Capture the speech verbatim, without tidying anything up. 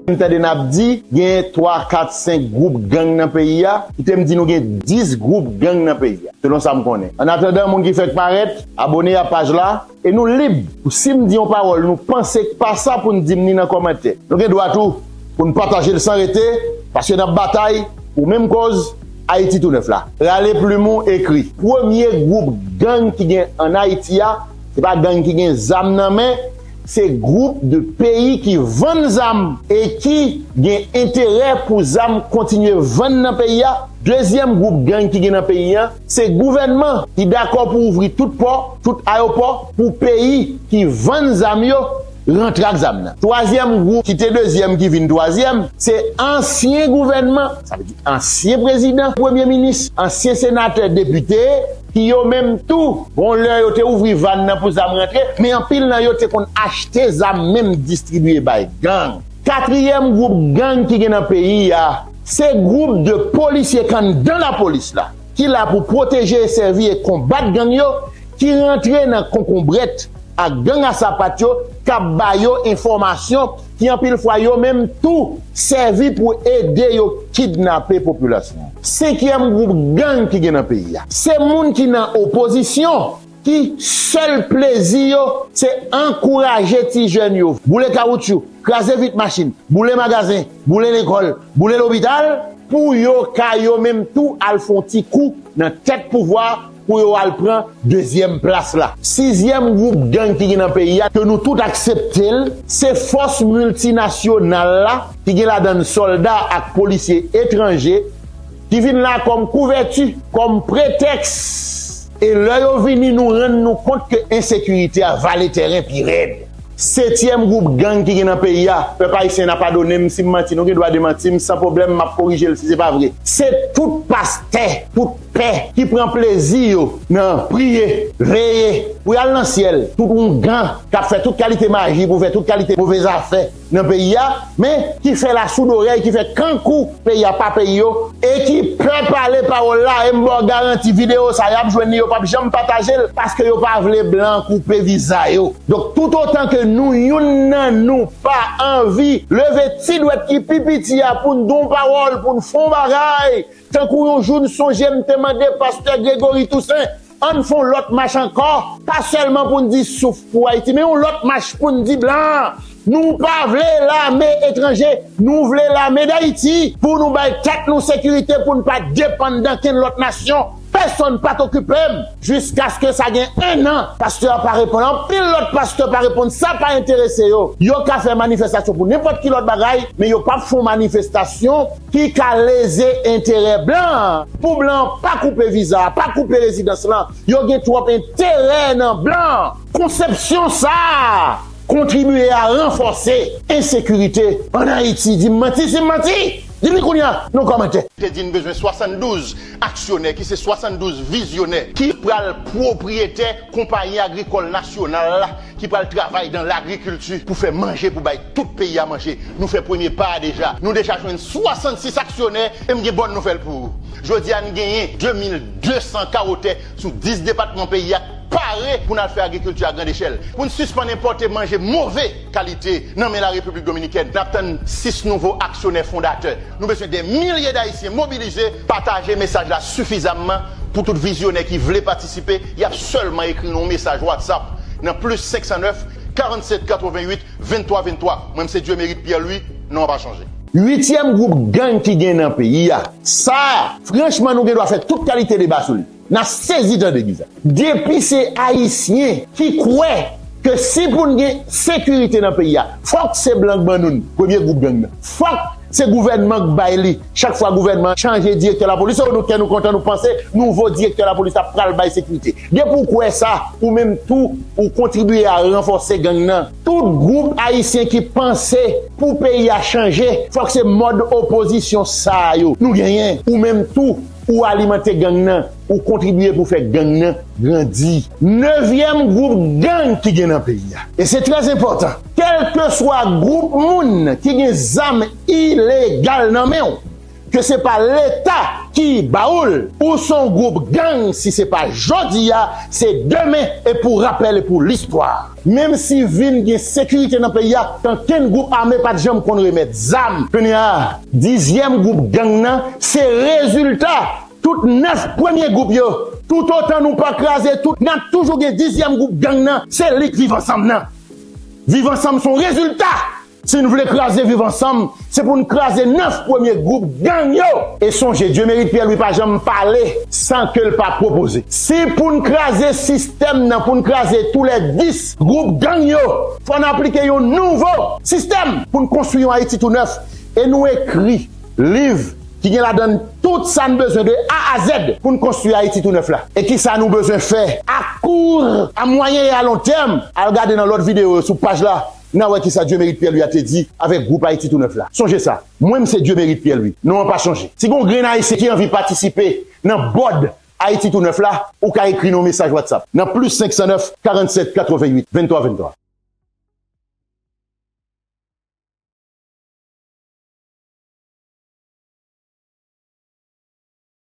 M tande n ap di gen twa, kat, senk gwoup gang nan peyi a. Kite m di nou gen dis gwoup gang nan peyi a, selon sa m konnen. Annatandan, moun ki fèk parèt, abone a paj la, e nou lib pou si m di yon pawòl nou panse k pa sa pou n di m ni nan kòmantè. Nou gen dwa tou pou n pataje l san rete, paske n ap batay pou menm kòz, Ayiti tounèf la. Rale plim ou, ekri. Premye gwoup gang ki gen ann Ayiti a, se pa gang ki gen zam nan men, se gwoup de peyi ki vann zam e ki gen enterè pou zam kontinye vann nan peyi a. Dezyèm gwoup gang ki gen nan peyi a, se gouvènman ki dakò pou ouvri tout pò, tout ayewopò pou peyi ki vann zam yo rantre ak zam nan. Twazyèm gwoup, ki te dezyèm, ki vin twazyèm, se ansyen gouvènman, sa vle di ansyen prezidan, premye minis, ansyen senatè, depite, ki yo menm tou, bon, lè yo te ouvri vann nan pou zam rantre, men anpil nan yo te konn achte zam menm distribiye bay gang. Katriyèm gwoup gang ki gen nan peyi a, se gwoup de polisye k anndan lapolis la, ki la pou pwoteje e sèvi e konbat gang yo, ki rantre nan konkonbrèt ak gang a sapat yo, k ap ba yo enfòmasyon ki anpil fwa yo menm tou sèvi pou ede yo kidnape popilasyon an. Senkyèm gwoup gang ki gen nan peyi a, se moun ki nan opozisyon, ki sèl plezi yo se ankouraje ti jèn yo boule kawotchou, kraze vit machin, boule magazen, boule lekòl, boule lopital, pou yo ka yo menm tou al fè yon ti kou nan tèt pouvwa pou yo al pran dezyèm plas la. Sizyèm gwoup gang ki gen nan peyi a, ke nou tout aksepte l, se fòs miltinasyonal la, ki gen ladan l sòlda ak polisye etranje, ki vin la kòm kouvèti, kòm pretèks. E lè yo vini, nou rann nou kont ke ensekirite a vale tèren pi rèd. Setyèm gwoup gang ki gen nan peyi a, pèp ayisyen n a padone m si m manti, nou gen dwa demanti m san pwoblèm, m ap korije l si se pa vre. Se tout pastè, tout pè ki pran plezi yo nan priye, veye, pou y al nan syèl, tout oungan k ap fè tout kalite maji pou fè tout kalite move zafè nan peyi a, men ki fè lasoudorèy, ki fè kankou peyi a pa peyi yo, e ki pè pale pawòl la, e m ba w garanti videyo sa, y ap jwenn li, yo p ap janm pataje l, paske yo pa vle blan koupe viza yo. Donk, toutotan ke nou, youn nan nou, pa anvi leve ti dwèt ki pi piti a pou n di yon pawòl, pou n fè yon bagay, tankou yon jou n sonje m te mande pastè Gregory Toussaint, ann fè yon lòt mach ankò, pa sèlman pou n di souf pou Ayiti, men yon lòt mach pou n di blan, nou pa vle lame etranje, nou vle lame Dayiti pou nou bay tèt nou sekirite, pou n pa depann dan kenn lòt nasyon. Pèsonn pa t okipe m jiskaske sa gen en an. Pastè a pa reponn, anpil lòt pastè pa reponn, sa pa enterese yo. Yo ka fè manifestasyon pou nenpòt ki lòt bagay, men yo p ap fè yon manifestasyon ki ka leze enterè blan an. Pou blan an pa koupe viza a, pa koupe rezidans lan, yo gen twòp enterè nan blan an. Konsepsyon sa a kontribiye a ranfòse ensekirite ann Ayiti. Di m manti si m manti. Di m li kounye a nan kòmantè. Te di n bezwen swasanndouz aksyonè, ki se swasanndouz vizyonè, ki pral pwopriyetè konpayi agrikòl nasyonal la, ki pral travay dan lagrikilti pou fè manje, pou bay tout peyi a manje. Nou fè premye pa a deja. Nou deja jwenn swasannsis aksyonè e m gen bòn nouvèl pou ou. Jodi a, n genyen de mil de san kawo tè sou dis depatman peyi a k pare pou n al fè agrikilti a grandechèl, pou n sispann enpòte manje move kalite nan men Larepiblik Dominikèn. N ap tann sis nouvo aksyonè fondatè. Nou bezwen dè milye d Ayisyen mobilize, pataje mesaj la sifizamman pou tout vizyonè ki vle patisipe. Y ap sèlman ekri n yon mesaj WhatsApp nan plis senk san nèf, karannset katrevennuit venntwa venntwa. Mwen, m se Dieumerit Pierre Louis, non an pa chanje. Uityèm gwoup gang ki gen nan peyi a. Sa, franchman, nou gen dwa fè tout kalite deba sou li. N a sezi tande ki sa. Depi se Ayisyen ki kwè ke si pou n gen sekirite nan peyi a, fòk se blan k ban nou l, premye gwoup gang nan. Fòk se gouvènman k bay li. Chak fwa gouvènman chanje direktè lapolis, oh, nou kè nou kontan, nou panse nouvo direktè lapolis ap pral bay sekirite. Depi w kwè sa, ou menm tou, ou kontribiye a ranfòse gang nan. Tout gwoup ayisyen ki panse pou peyi a chanje, fòk se mòd opozisyon sa a yo nou genyen. Ou menm tou, ou alimante gang nan, ou kontribiye pou fè gang nan grandi. Nevyèm gwoup gang ki gen nan peyi a. E se trè enpòtan. Kèlkeswa gwoup moun ki gen zam ilegal nan men w, ke se pa Leta ki ba w l. Ou se yon gwoup gang, si se pa jodi a, se demen, e pou rapèl e pou listwa. Menm si vin gen sekirite nan peyi a, ankenn gwoup ame pa t janm konn remèt zam. Kounye a, dizyèm gwoup gang nan, se rezilta tout nèf premye gwoup yo. Toutotan nou pa kraze tout, n ap toujou gen dizyèm gwoup gang nan, se li k Viv Ansanm nan. Viv Ansanm se yon rezilta. Si n vle kraze Viv Ansanm, se pou n kraze nèf premye gwoup gang yo. E sonje, Dieumerit Pierre-Louis pa janm pale san ke l pa pwopoze. Si pou n kraze sistèm nan, pou n kraze toulèdis gwoup gang yo, fò n aplike yon nouvo sistèm pou n konstwi yon Ayiti tou nèf. E nou ekri liv ki gen ladan l tout sa n bezwen de A a Z pou n konstwi Ayiti tou nèf la. E kisa nou bezwen fè a kou, a mwayen e a lon tèm? Al gade nan lòt videyo yo sou paj la, n a wè kisa Dieumerit Pierre-Louis a te di avèk gwoup Ayiti tou nèf la. Sonje sa, mwen m se Dieumerit Pierre-Louis. Non an pa chanje. Si gon grenn Ayisyen ki anvi patisipe nan bòd Ayiti tou nèf la, ou ka ekri n yon mesaj WhatsApp nan plis senk san nèf, karant sèt, katrevenn uit, venntwa, venntwa.